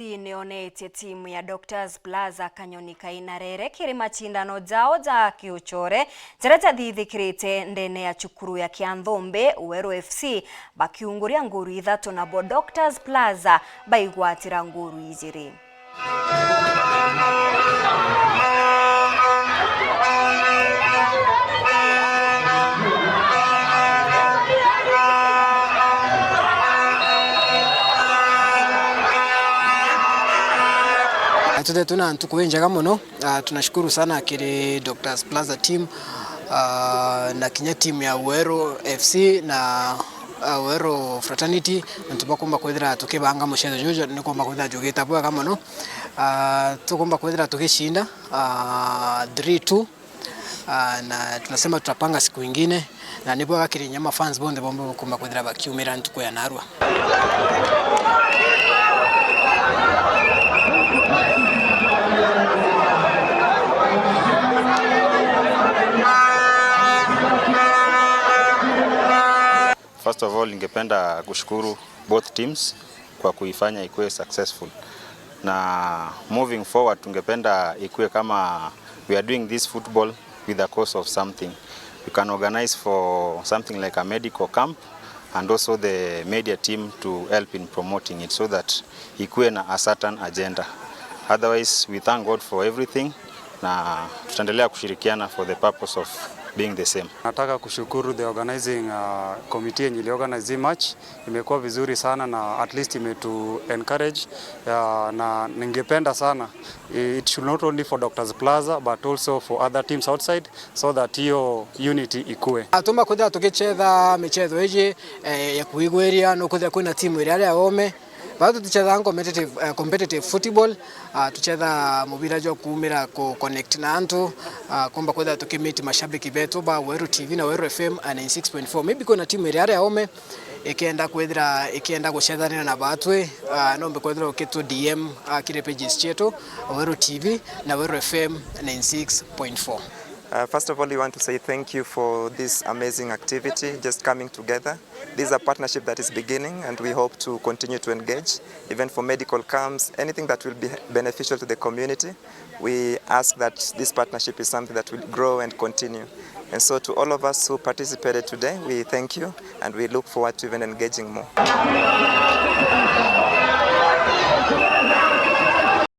Nionetie timu ya Doctors Plaza Kanyoni Kainarere kiri machindano jao ja kiuchore jaria jathithikirite ndene ya chukuru ya Kianthumbi Uweru FC bakiunguria nguru ithatu nabo Doctors Plaza baigwatira nguru ijiri. Tuthe tuna ntuku njega muno. Tunashukuru sana kiri Doctors Plaza team na kinya team ya Uweru FC na Uweru Fraternity na tubakumba kwithira tukibanga muchetho juju ni kumba kwithira jugita bwega muno. Tukumba kwithira tugishinda 3-2 na tunasema tutapanga siku ingine na ni bwega kiri nyama fans bonde bombe kumba kwithira bakiumira ntuku ya narua. First of all, ningependa kushukuru both teams kwa kuifanya ikuwe successful. Na moving forward tungependa ikuwe kama we are doing this football with the cause of something. We can organize for something like a medical camp and also the media team to help in promoting it so that ikuwe na a certain agenda. Otherwise, we thank God for everything na tutaendelea kushirikiana for the purpose of being the same. Nataka kushukuru the organizing committee yenye iliorganize match. Imekuwa vizuri sana na at least imetu encourage na ningependa sana it should not only for Doctors Plaza but also for other teams outside so that hiyo unity ikue. Tumba kwithira tukichetha michetho iji ya kuigwiria no kwithira kwina timu iria aria ome bado tuchetha competitive football, tuchetha mubira jwa kumira ku connect na antu, kumba kwithira tukimiti mashabiki betu ba Weru TV na Weru FM 96.4. Maybe kwina timu iria aria ome ikienda kwithira ikienda gucethanira na batwe, no mbe kwithira ukitu DM kire pages chetu Weru TV na Weru FM 96.4. First of all, we want to say thank you for this amazing activity, just coming together. This is a partnership that is beginning, and we hope to continue to engage, even for medical camps, anything that will be beneficial to the community. We ask that this partnership is something that will grow and continue. And so to all of us who participated today, we thank you, and we look forward to even engaging more.